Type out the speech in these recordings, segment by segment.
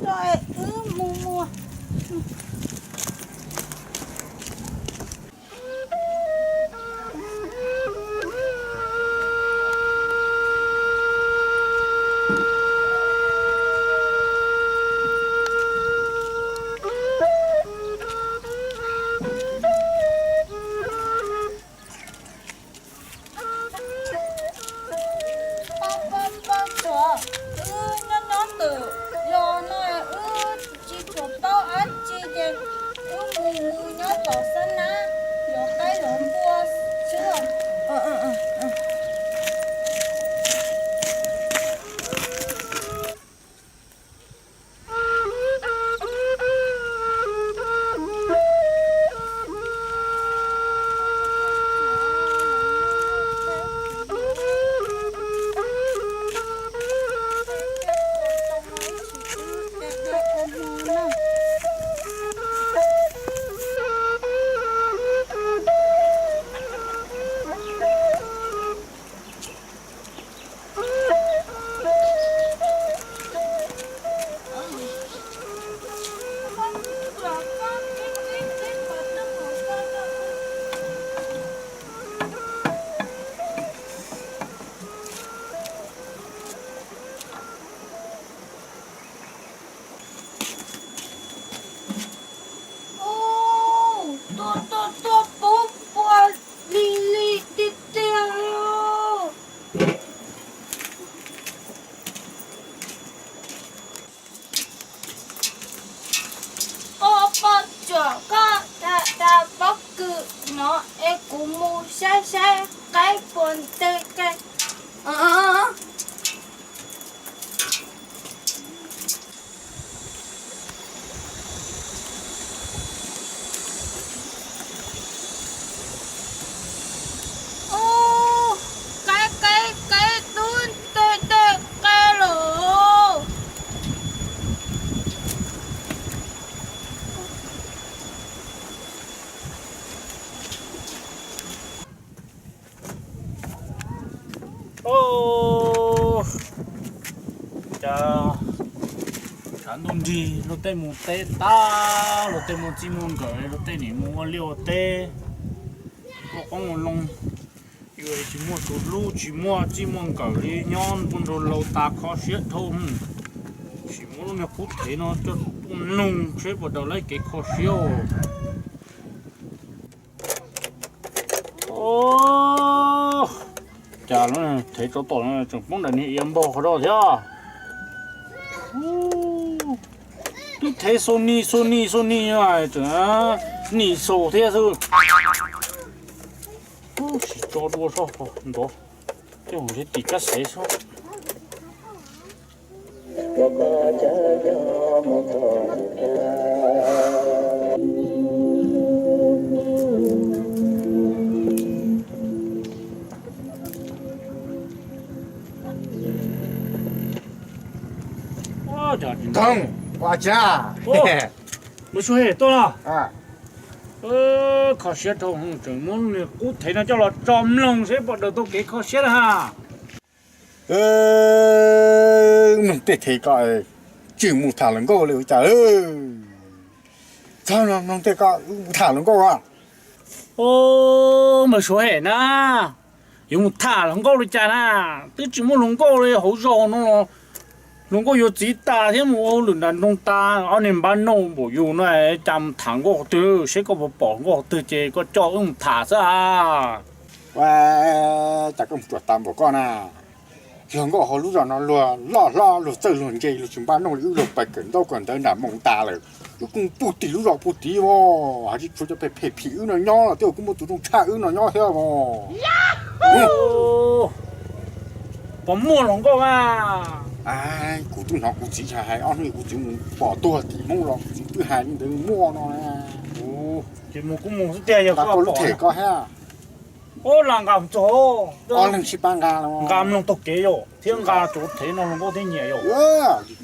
Koj es wb mus mus. Poj, poj, poj, tsuag, wb nyob nyob ntawm los no wb tsis tshua paub dab tsi ces wb mus mus nyob tom xab nab, yuav qaib yuav npua xwb. Ub, tuaj tuaj tuaj pub pua li li tiag tiag li os. Koj poj tsuam, koj tham tham pob kws no es kuv mus saib saib qaib puas nte kai. Ub, qaib qaib qaib twb nte nte kai lawm. Ub, cas tshav ntuj nrig luag tej mus teb tag, luag tej muaj txij muaj nkawm, luag tej nim mus ua liaj ua teb, ua qoob ua loo. Yus tsis muaj tus hlub, tsis muaj txij muaj nkawm li, nyob npuaj nraug laus tas kho siab dhau. Sim muab lub niag qub thev no coj tuaj mloog seb puas daws lawv kev kho siab os. Ub, cas lub thev tsov tom no tseem poob nram niag iav npog qhov rau thiab. Twb thev xu ni xu ni xu ni tseem nim xaus thiab xwb. Ub, tsis tso dua soj ntov, coj mus nrhiav tim kab xev soj. Ntxoog, ua cas? Mus sua hem tuaj los? Kho siab dhau, tseem muab niag qub thev no coj los tso mloog seb puas daws tau kev kho siab na ha. Mloog tej thev ko, tsis mus tham hluas nkauj li ua cas. Txhob mloog tej ko, mus tham hluas nkauj a. Mus sua hem na, yuav mus tham hluas nkauj li cas na, twb tsis muaj hluas nkauj li hauv zos no. Hluas nkauj yuav txiv tas thiab mus ua hauj lwm nram nroog tas, ob niag npab nauj npaum yus no, cas mus tham nkauj qhov twg, seb koj puas pom nkauj qhov twg ces koj coj wb mus tham xwb a. Cas koj mus ruam tas npaum koj na. Luag nkauj hauv lub zos no luag loj hlob luag txawj luag ntse luag tsis npab nauj li wb, luag pais kawm ntaub kawm ntawv nram moos tas lawm. Wb kuj puag tim lub zos puag tid os, hais tsis tshuav cov phem phem phim wb no nyob los twb kuj muaj tus zoo tshaj wb no nyob thiab os. Puas muaj hluas nkauj a? Kuv twb hnov kuv txiv hais, ob hnub kuv txiv mus pom tuag tim Hmoob los kuv txiv twb hais li ntawd muaj no. Ces mus kuj mus xwb tiag, yog koj lub them koj thiab. Ub, los nqa mus txog, ob leeg sib pab nqa los. Nqa mloog taug kev yom, thiab nqa cov thev no hluas nkauj thiaj nyiam yom.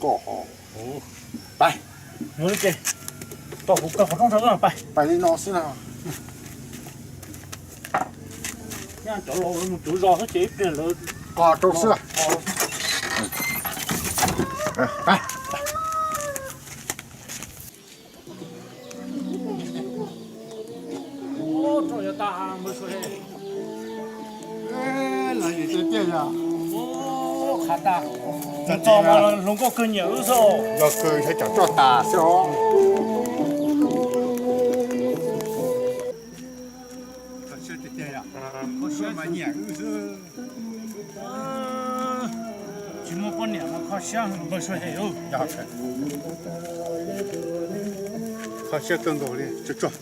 Koj, pais, tau kuv kawg qhov rooj sawv pais. Pais li no xwb no. Cov laus lawv mus tsuv zos xwb ces ib pliag lawv qos rau xwb. Pais. Txog mas hluas nkauj kawg nyiam wb xwb. Yog kawg thiaj tsam roj tas xwb os. Tsis muaj poj niam mas kho siab npawg Suav hem. Kho siab kawg nkaus li, tsuag tsuag,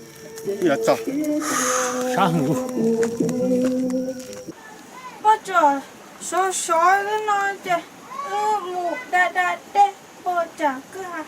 ib los txog. Sab heev. Poj tsuam, sov sov li no ces wb mus da da dej puas tsam kwj ha.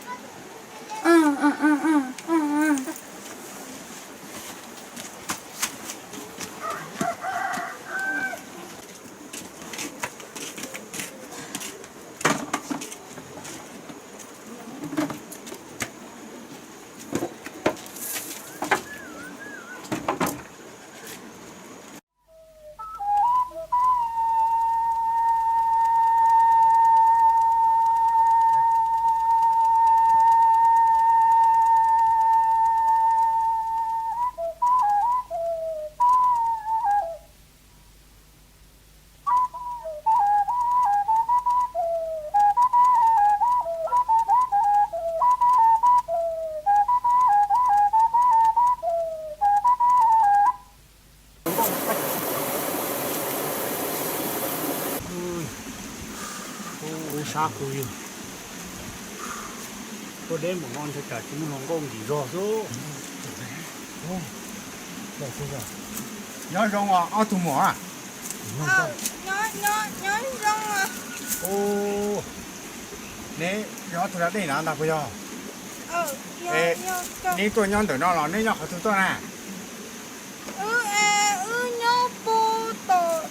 Ub, sab kuv yug. Tuaj deb npaum no ntshe cas tsis muaj hluas nkauj nkim zog xwb. Nyob zoo os ob tug muam. Neb yog ob tug da dej na ntag puas yog? Neb tuaj nyob ntawm no los neb nyob qhov twg tuaj na? Wb, wb nyob puag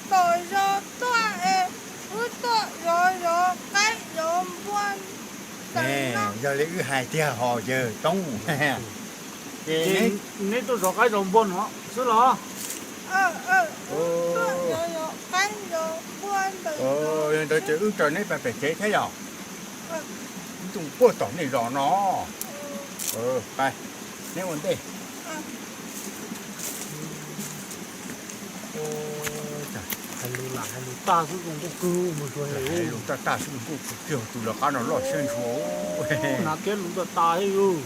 tom zos tuaj es wb tuaj zov zov qaib zov npua. Yog li wb hais tiag hos yawg Toob. Ces neb tuaj zov qaib zov npua no xwb los? Yog li ntawd ces wb raws neb pem tsev thiab yog? Wb tuaj puag tom nej zos no. Neb ua ntej. Hais lus lam hais lus tag xwb zoo nkauj kawg, hais lus tag tag xwb zoo nkauj kawg, tus lawv qab no loj siab ntshua. Hnav kiag lus tag tas thiab yus.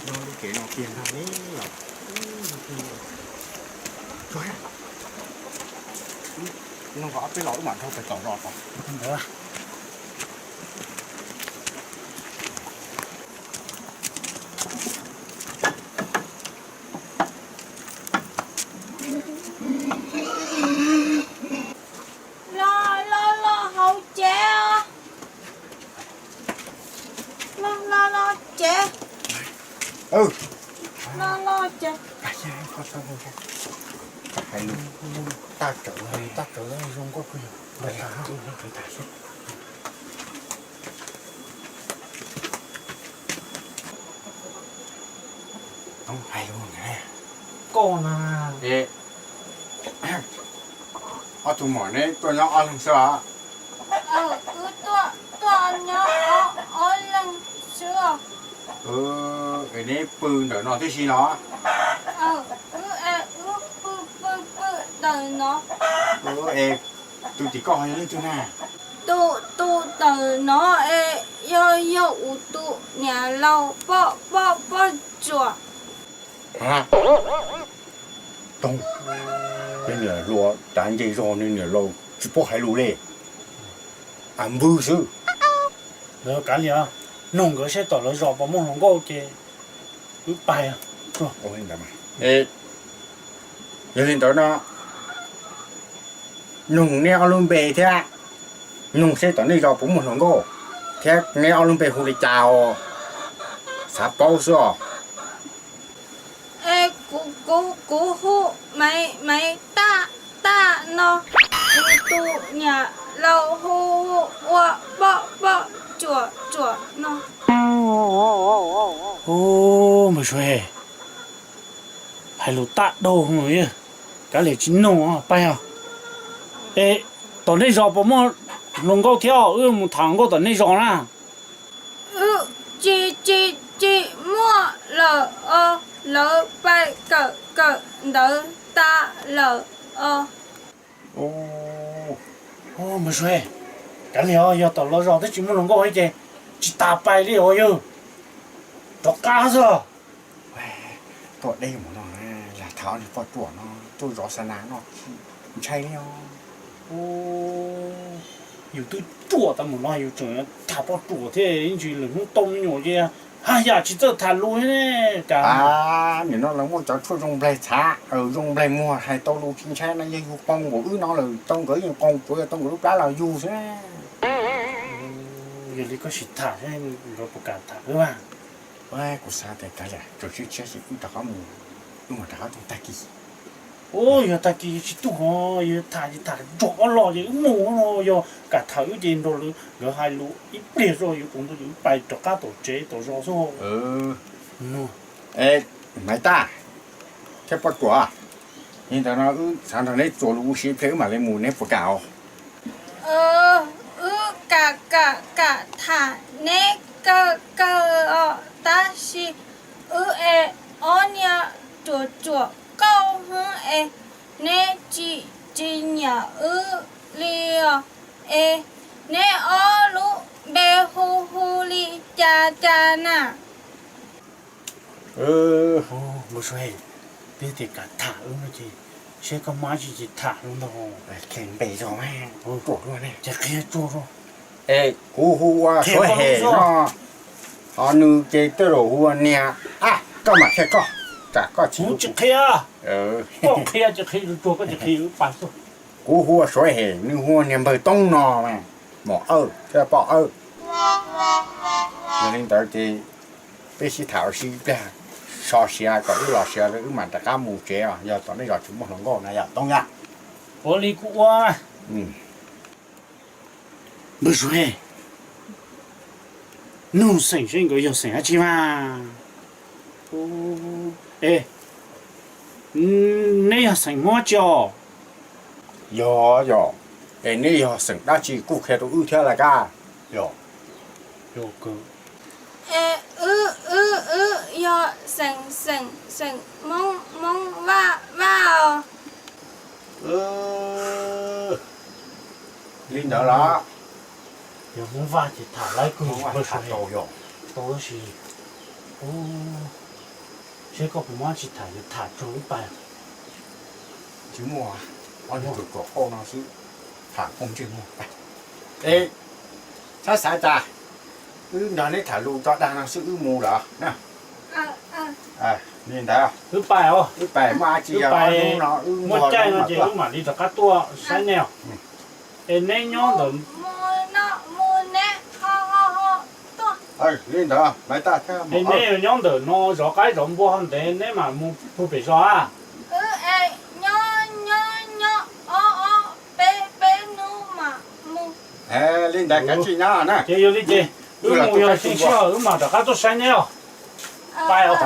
Nyob lub kev no tiag ntag ne los. Nyob kom ob peb los wb mam dhau pem tom zos tod. Los los los hauv tsev os. Los los los tsev. Los los tsev. Hais lus tag tsawv, tag tsawv zoo nkauj kawg. Hais lus na. Koj na. Ob tug muam neb tuaj nyob ob leeg xwb os? Wb tuaj nyob ob leeg xwb os. Es neb pw ntawm no tib si no? Wb, wb pw pw pw ntawm no. Es tus tim koj ho yog leej twg na? Tus, tus ntawm no es yog, yog kuv tus niam laus poj, poj, poj tsuam. Toog, tej niam hluas cav nce zog, niam laus tsis paub hais lus li. Av npwg xwb. Lawv kav liam, nug nkawd seb tom lawv zos puas muaj hluas nkauj ces wb pais. Yog li ntawd no, nug neb ob lub npe thiab, nug seb tom nej zos puas muaj hluas nkauj, thiab neb ob lub npe hu li cas os? Xav paub xwb os. Es kuv, kuv, kuv hu Maiv, Maiv Taj, Taj no, kuv tus niam laus hu ua Poj, Poj Tsuam, Tsuam no. Ub, npawg Suav, hais lus taj daug li. Kav liam tsis nug pais os. Es tom nej zos puas muaj hluas nkauj thiab os? Wb mus tham hluas nkauj tom nej zos na. Wb tsis, tsis, tsis muaj lawm os, lawv pais kawm, kawm ntawv tas lawm os. Npawg Sua, kav liam os, yog tom lawv zos twb tsis muaj hluas nkauj ces tsis tas pais li os yawg. Rov qab xwb. Tuaj deb mus no, lam tham ob niag poj ruam no, tuaj zov xa nas no ntshai li os. Yus twb ruam tas mus no yus tseem tham poj ruam thiab, ib ntsis lwm hnub tau me nyuam ces haj yam tsis txawj tham lus thiab ne. Cas nim no lawv muaj cov tshuaj zoo nplaig txhav, zoo nplaig muag, hais tau lus tsis ntshai no, yog yus qoo npaum wb no lawm tau nkawd yeej qoo, tsuav yog tau nkawd lub plab los yug xwb. Yog li koj sim tham seb nkawd puas kam tham wb mas. Kuv xav tias kav liam, tsuas tshiab tshiab ces wb rov qab mus, wb mam rov qab tuaj tag kis. Yog tag kis tsis tuaj ho, yog tham ces tham tsuag ob los ces wb mus no, yog kam tham wb ces nrog lawv nkawd hais lus ib pliag zog yuav ua ntau ces wb pais rov qab tom tsev tom zos xwb. Maiv Taj thiab poj ruam, li ntawd no wb xav nrog neb txuas lus ua si ib pliag wb mam li mus, neb puas kam os? Wb kam, kam, kam tham neb kawg kawg os, tab sis wb es ob niag ruam ruam kauj hwb es neb tsis, tsis nyiam wb li os, es neb ob lub npe hu hu li cas cas na? Npawg Sua, twb tias kam tham wb no ces seb koj muaj dab tsi ces tham los ntag. Qhia npe zog, ruam luaj ne, ces qhia tsuag zog. Es kuv hu ua Suav Hem no, ho nws ces tej zaum hu ua niag, a, koj mam qhia koj, tsam koj tsis, kuv tsis qhia. Koj qhia ces qhia tsuag tsuag, koj tsis qhia wb pais xwb. Kuv hu ua Suav Hem, nws hu ua niag npawg Toob no, mos awj thiab poj awj. Yog li ntawd ces peb sib tham ua si ib pliag, so siav kom wb los siav wb mam rov qab mus tsev os, yog tom nej zos tsis muaj hluas nkauj na yom Toob yom. Ua li kuj ua. Npawg Suav Hem, nug xeem seb nkawd yog xeem dab tsi mas. Es neb yog xeem Hmoob dab tsi os? Yog, yog. Es neb yog xeem dab tsi kuj qhia rau wb thiab laj kab. Yog, yog. Es wb, wb, wb yog xeem, xeem, xeem Hmoob, Hmoob Vaj, Vaj os. Li ntawd los? Yog Hmoob Vaj ces tham laib kawg, Hmoob Vaj tham tau yom. Tau tab sis, seb koj puas muaj dab tsi tham, tham tsuag wb pais. Tsis muaj, ob niag ruam ruam kauj no xwb, tham poob ntsej muag. Es, xav xav cas, wb nrog neb tham lus tso dag no xwb wb mus lawm na. Li ntawd, wb pais, wb pais, muaj dab tsi yog ob hnub no wb muaj caij no ces wb mam li rov qab tuaj saib nej os. Es neb nyob ntawm, li ntawd, es neb nyob ntawm no zov qaib zov npua ho ntev neb mam mus pug pem zos a? Li ntawd kav tsij nyob na. Ces yog li ces wb mus yog xyoo sij hawm wb mam rov qab tuaj saib neb os. Pais os.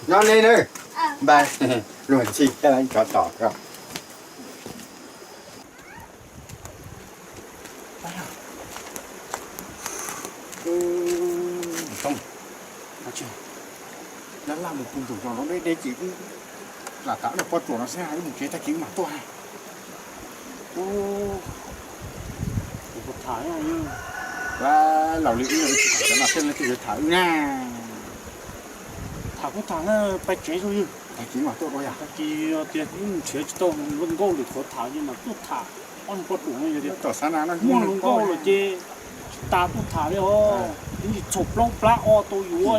Nyob neb nawb. Npaj, luag ntxhi thiab lawv tsov tom koj. Laj laj mus pug nraum zos no deb deb ces wb lam tham ob niag poj ruam no xwb, wb mus tsev tag kis wb mam tuaj. Laus li wb tsis tham cov no xwb leej twg yuav tham wb na. Tham kuj tham na, pais tsev zoo yog tag kis mam tuaj dua yom. Tag kis tias wb mus nrhiav tsis tau hluas nkauj lwm qhov tham ces mam tuaj tham ob niag poj ruam no. Yog tias tom xav na no muaj hluas nkauj lawm ces tsis tas tuaj tham li os. Ib ntsis txhaum plaub plab o tau yuav.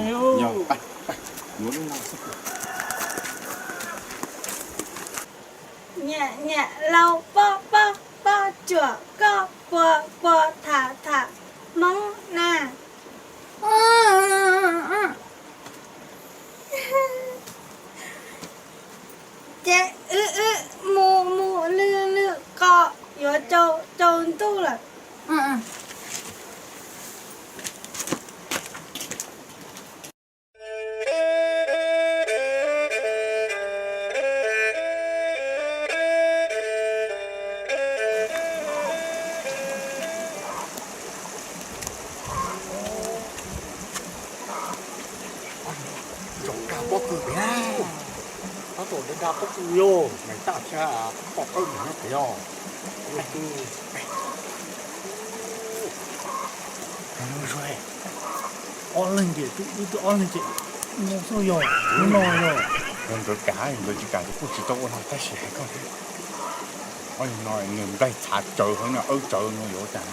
Niam, niam laus, poj, poj, poj ruam, koj puas, puas tham, tham Hmoob na? Ces wb, wb mus, mus lwm, lwm qhov yuav rau, rau ntuj lawm. Yog, nais taj thiab poj qaub nyob pem yog. Ob leeg ces twb wb twb ob leeg ces no xwb yog, no yog. Yog nkawd kam nkawd tsis kam ces kuj tsis tau ua no tab sis hais koj thiab. Ob leeg no nws nplaig txhav tsawv hov no, awb tsawv no yuav ua cas?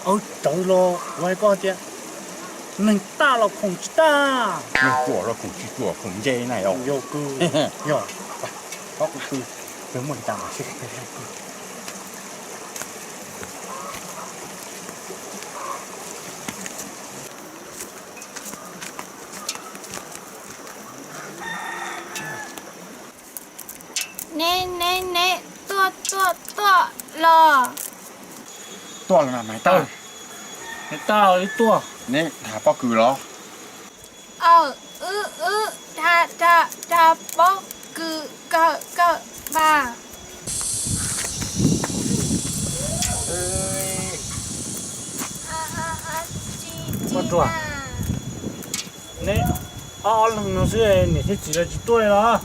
Awb tsawv los kuv hais koj tias neeg taj los khoom tsis tag. Neeg ruam los khoom tsis ruam, khoom nce na yog. Yog kwv, yog. Koj kuv kwv, peb muaj li cas mas sib. Neb neb neb tuaj tuaj tuaj los. Tuaj los mas Maiv Taj. Maiv Taj, wb tuaj. Neb tham pob kws los? Aw, wb wb tham tham tham pob kws kawm kawm mas. Neb ob ob leeg no xwb, niam thiab txiv los tsis tuaj li los?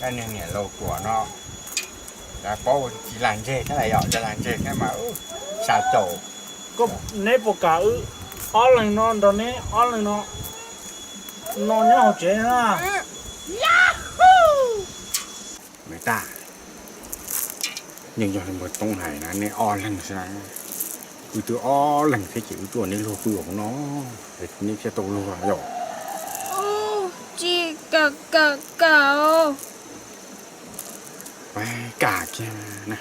Niag niam laus ruam no, lawv paub tsis lam ntseg thiab, yog lam ntseg thiab mas xav caum. Neb puas kam wb ob leeg no nrog neb ob leeg no no nyob hauv tsev na? Maiv Taj, yeej yog li npawg Toob hais na, neb ob leeg xwb na, wb twb ob leeg thiab ces wb tuaj neb luag pw hauv no, neb thiaj tau luag yom. Tsis kam kam kam. Kam kiag na.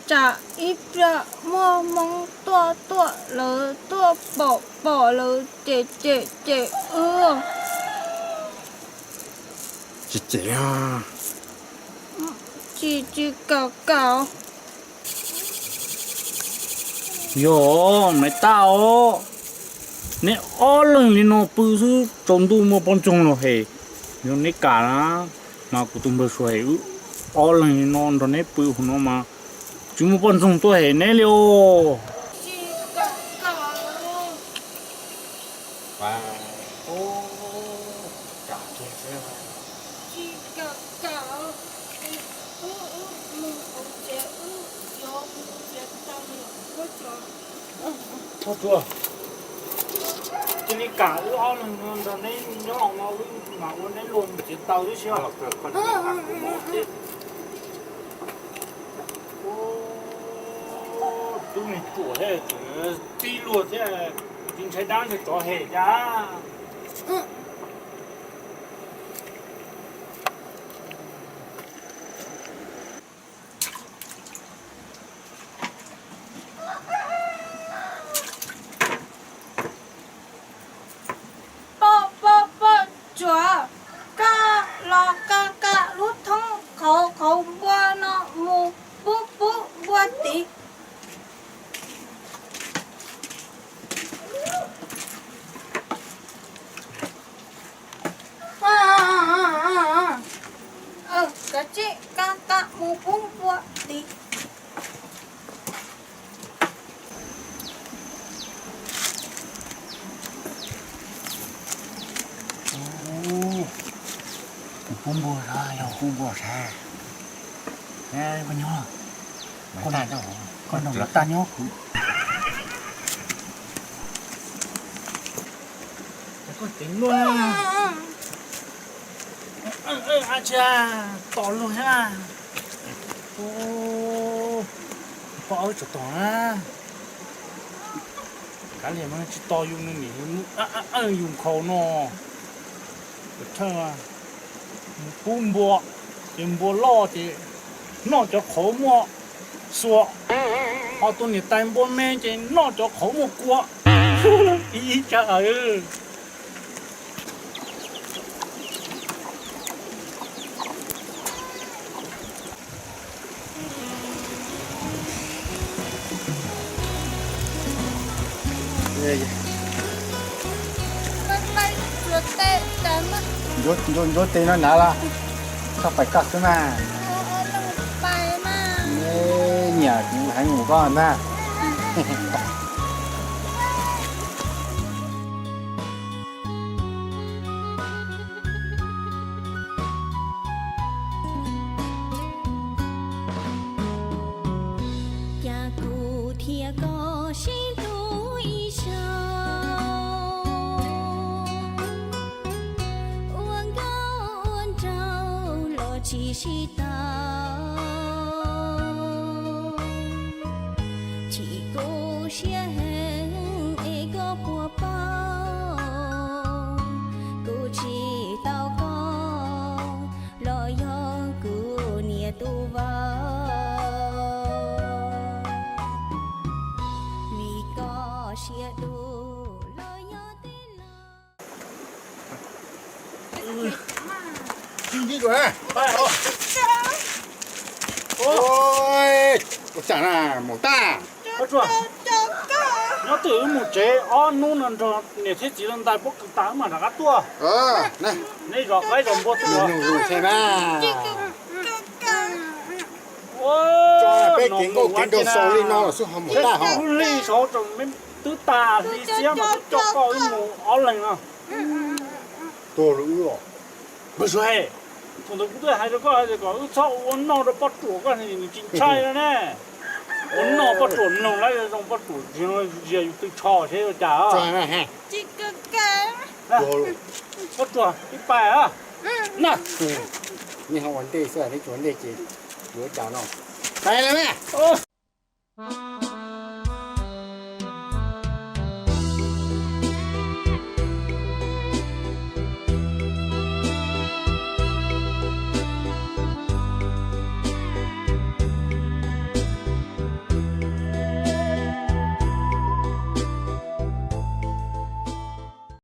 Tsam ib pliag muaj Hmoob tuaj tuaj lawv tuaj pom pom lawv ces ces ces wb. Ces ces. Tsis tsis kam kam. Yog Maiv Taj os, neb ob leeg li no pw xwb tsaus ntuj muaj poj ntxoog los hem. Yog neb kam na, mas kuv tus npawg Suav hem wb ob leeg li no nrog neb pw hauv no mas tsis muaj poj ntxoog tuaj hem neb li os. Txhob tsuag, cia li kam wb ob leeg nrog neb nyob hauv no, wb mam ua neb luag mus txiav taws tib si. Tub me ruam thiab tseem tib luag thiab, tsis ntshai dab ntshai tsov hem cas. Poj poj poj tsuag, koj los ka ka lub thoob qhauv qhauv npua no mus pub pub npua tid. Kav tsij ka ka mus pub npua tid. Mus pub npua, yog pub npua sav. Koj nyob, koj nyob, koj nyob kuv. Koj tseem luaj. Ab tsi, tos luag thiab. Poj awb tseem tos na. Kav liam mas tsis tos yus, nws nim yus nkhaus no. Pub npua, ces npua loj ces noj cov qhauv muaj xua, ho tus niam tais npua me ces noj cov qhauv muaj kua. Ib tsab. Ntsuab tes no nav los, txhob pais koj xwb mas. Nyiam kuv heev mus koj na. tsis sib tau. Chim kuv siab heev es koj puas paub, kuv tsis tau koj los yog kuv niam tus vauv, vim koj siab dub los yog tij laug. Ua cas na, mus tag. Nyob twj ywm wb mus tsev ob hnub no nrog niam thiab txiv lawv ntais pob kws tas wb mam rov qab tuaj. Nej zov qaib zov npua tuaj. Tso peb kev nkauj kev nraug xaus li no los xwb ho mus tag ho. Wb hli saud twb tas hli xiab mas kuv coj koj wb mus ob leeg no. Tuag rau wb os. Npawg Suav, thaum ntawd kuv twb hais rau koj tias kom wb txhob ua noj rau poj ruam, koj nws tsis ntshai no ne. Ua noj poj ruam mloog lawm zoo, poj ruam tsis zoo, yus twb tsho seb ua cas. Poj ruam ib pais na. Nej ho ua ntej xwb, nej tsis ua ntej ces yuav ua cas no. Pais lawm ne.